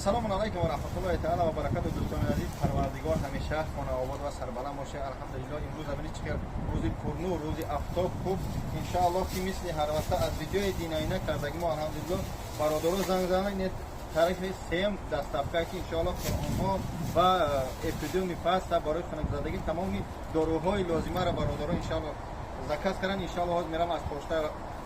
Ассалому алайкум ва раҳматуллоҳи таала ва баракатуҳ. Дӯстони азиз, Парвардигор ҳамеша хонаобод ва сарбаланд боше. Алҳамдулиллоҳ, имрӯз бинед, чӣ хел рӯзи пурнур, рӯзи афтоб хуб. Иншааллоҳ, ки мисли ҳар вақта аз видеои динаина кардаги мо, алҳамдулиллоҳ, бародаро занг зананд, таърихи сеюм доставка, ки иншоаллоҳ қуръонҳо ва эпидемии паста барои хунукзадагӣ, тамоми доруҳои лозимаро бародаро иншоаллоҳ заказ карданд. Иншоаллоҳ, ҳозир мерам, аз почта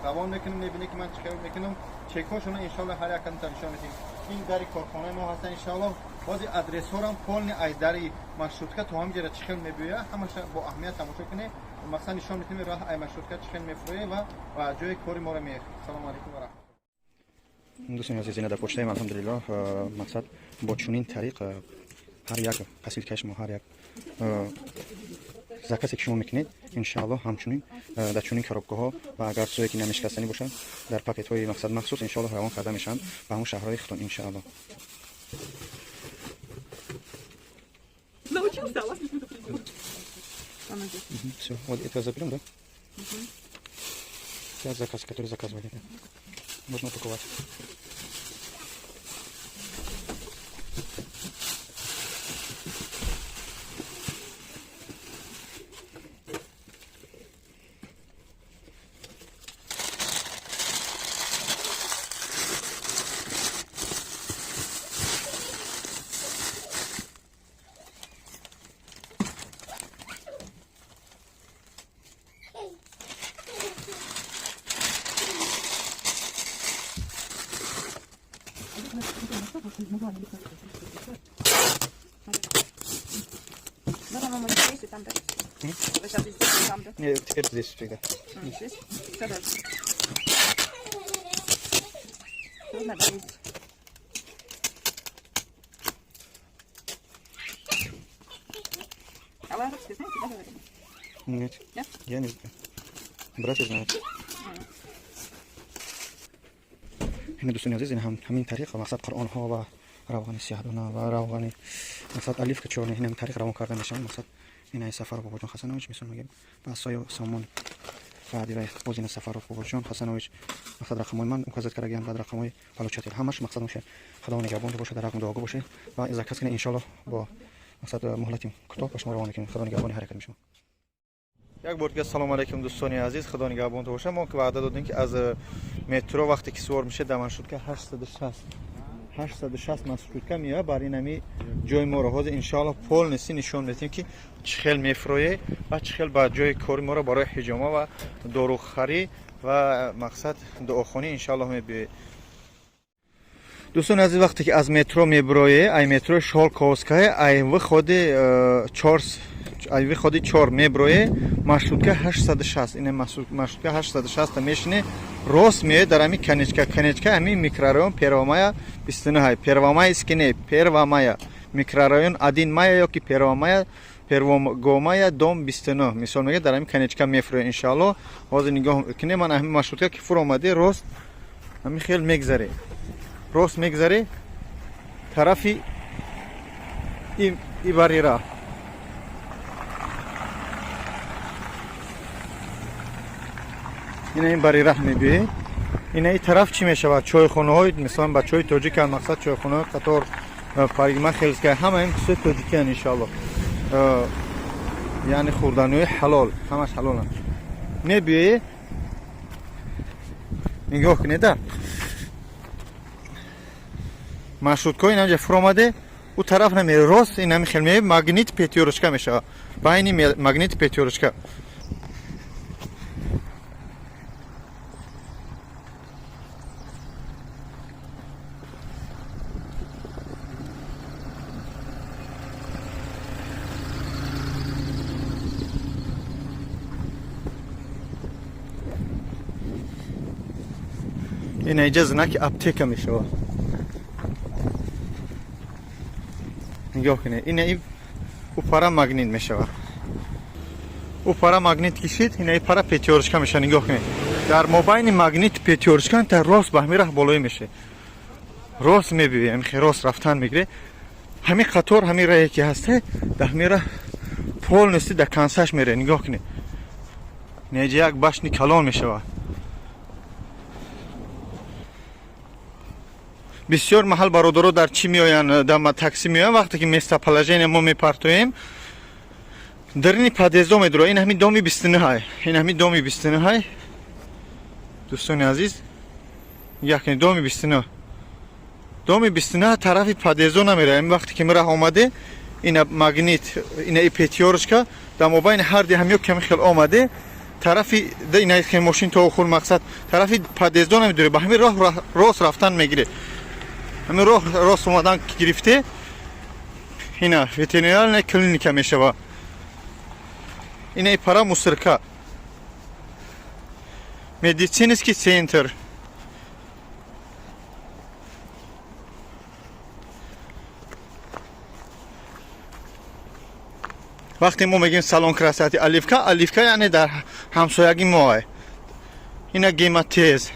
равон мекунем. Мебинед, ки ман чӣ хел мекунам, чекҳошона иншоаллоҳ ҳар якамта нишон медиҳем. Ин дари корхонаи мо ҳастан. Иншоаллоҳ, ҳозир адресҳорам полный, ай дари маршрутка то ҳамҷара чӣ хел мебиёя, ҳамаша бо аҳамият тамошо кунед. Мақсад нишон медиҳем, роҳ ай маршрутка чӣ хел мефурӯе ва ҷои кори моро меяд. Салому алайкум ва раҳматуллоҳ. Дӯстони азиз, ина дар почтаем, алҳамдулиллоҳ. Мақсад, бо чунин тариқ ҳар як посылкаи шумо, ҳар як заказе ки шумо мекунед, иншааллоҳ, ҳамчунин дар чунин коробкаҳо ва агар чизое ки намешикастанӣ бошанд, дар пакетҳои мақсад махсус, иншоаллоҳ, равон карда мешаванд ба ҳамон шаҳрҳои худтон, иншааллоҳ. Научился, а вас не предупредил. Все, вот это заберем, да? Это заказ, который заказывали. Можно упаковать. Да, по-моему, здесь и там, да? М? Вы сейчас здесь и там, да? Нет, теперь здесь всегда. А, здесь? Все дальше. Трудно ездить. А вы арабский знаете, да, говорили? Нет. Нет? Я не знаю. Братья знают. Ина, дӯстони азиз, ин ҳамин тариқ, мақсад, қуръонҳо ва равғани сиёҳдона ва равғани, мақсад, оливка чёрный, ин ҳамин тариқ равон карда мешаванд. Мақсад, ина Сафаров Бобоҷон Хасанович, мисол мегӯем, ба Сою Сомон, баъди вай боз ина Сафаров Бобоҷон Хасанович. Мақсад, рақамҳои ман указать кардагиам, баъд рақамҳои получатель, ҳамаш. Мақсад, мехе Худо нигаҳбон бошад, дар рақм дуогӯ бошед ва заказ кунед. Иншоаллоҳ, бо мақсад муҳлати кӯтоҳ ба шумо равон мекунем. Худо нигаҳбони ҳар якаи шумо. Як бор дига салому алайкум, дӯстони азиз, Худо нигаҳбонтон бошад. Мо ки ваъда додем, ки аз метро вақте ки сувор мешед, дар маршрутка 860 860 маршрутка меояд, бар ин ҳами ҷои моро ҳозир иншоаллоҳ полностью нишон медиҳем, ки чӣ хел мефурӯе ва чӣ хел ба ҷои кори моро барои ҳиҷома ва дорухарӣ ва, мақсад, дуохонӣ иншоаллоҳ мебиёед. Дӯстони азиз, вақте ки аз метро мебурое, ай метро Щёлковская, ай выходи чор, ай выходи чор мебурое, маршрутка 860, ина маршрутка 860 мешине, рост меояд, дар ҳами конечка, конечка ҳами микрорайон Первомая 29, Первомайский не, Первомая, микрорайон 1 мая ё ки Первомая, Первого мая, дом 29, мисол мегӯяд, дар ҳами конечка мефурӯяд. Иншааллоҳ, ҳозир нигоҳ кунед, ман ҳами маршрутка ки фуромаде, рост ҳами хел мегзаре, рост мегзаре тарафи ибарира. Ина ин бари раҳ мебиёед, ина и тараф чӣ мешавад? Чойхонаҳои, мисалан, бачаҳои тоҷикан, мақсад, чойхонаҳои қатор, парикмахерская, ҳама ин чизои тоҷикиян. Иншоаллоҳ, яъне хӯрданиҳои ҳалол, ҳамаш ҳалоланд. Мебиёе, нигоҳ кунеда, маршруткаҳо инаҷа фуромаде, ӯ тараф намере, рост инами хел меои, Магнит, Пятёрочка мешавад, байни Магнит, Пятёрочка. Ина иҷа знаки аптека мешавад, нигоҳ кунед. Ина ӯ пара Магнит мешавад, ӯ пара Магнит кишид, ина и пара Пятёрочка мешавад. Нигоҳ кунед, дар мобайни Магнит, Пятёрочка та рост ба ҳамин раҳ болоӣ мешавед, рост мебиёед, ҳамин рост рафтан мегиред, ҳамин қатор, ҳамин раҳе ки ҳасте, дар ҳамин раҳ полностью дар концаш мере. Нигоҳ кунед, неҷа як башни калон мешавад. Бисёр маҳал бародаро дар чӣ меоянд, дар такси меоянд, вақте ки местоположение мо мепартоем, дарини подъездо медуро. Ин ҳами доми 29, ин ҳами доми 29, дӯстони азиз. Якни доми 29, доми 29 тарафи подъездо намеравем. Вақте ки мираҳ омаде, ина Магнит, ина и Пятёрочка, дар мобайни ҳарди ҳамё ками хел омаде, тарафи ина хел мошин то охур, мақсад, тарафи подъездо намедуре, ба ҳамин роҳ рост рафтан мегире. Ҳамин роҳ рост омадан гирифте, ина ветеринарная клиника мешава, ина и пара мусорка, медицинский центр. Вақте мо мегӯем салон красоты Оливка, Оливка яъне дар ҳамсоягӣ моа. Ина Гематез.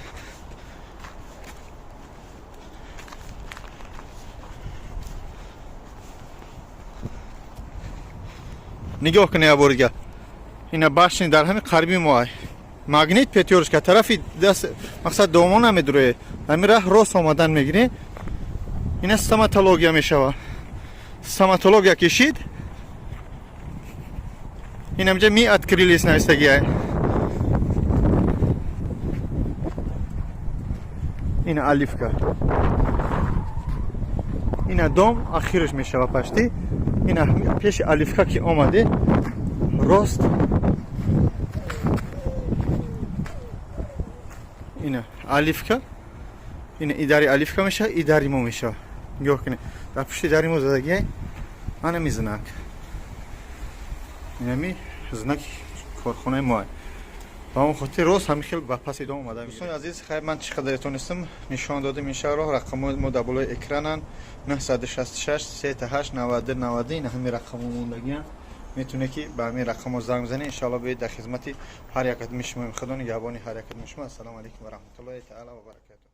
Нигоҳ кунед як бори дигар, ина башни дар ҳамин қариби моа, Магнит, Пятёрочка, тарафи даст, мақсад, домо намедуроед, ҳамин раҳ рост омадан мегиред. Ина стоматология мешава. Стоматология кишид, инамҷа мы открылись навистагия. Ина Оливка, ина дом ахираш мешава пашти. Ина пеши Оливка ки омаде, рост ина Оливка, ина идари Оливка мешава, идари мо мешава. Нигоҳ кунед, дар пушти дари мо задагия анами знак, инами знаки корхонаи мо. Ба он хотир рост ҳамин хел ба паси дом омада. Дӯстони азиз, хайр, ман чӣ қадаре тонистам нишон додем. Иншааллоҳ, рақамҳои мо дар болои экрананд: 966 38 92 90. Ин ҳамин рақамҳо мондагиянд, метавонед ки ба ҳамин рақамҳо занг бизанед. Иншааллоҳ, биёед, дар хизмати ҳар якатми шумоем. Худо нигаҳбони ҳар якатми шумо. Ассалому алайкум ва раҳматуллоҳи таала ва баракатуҳ.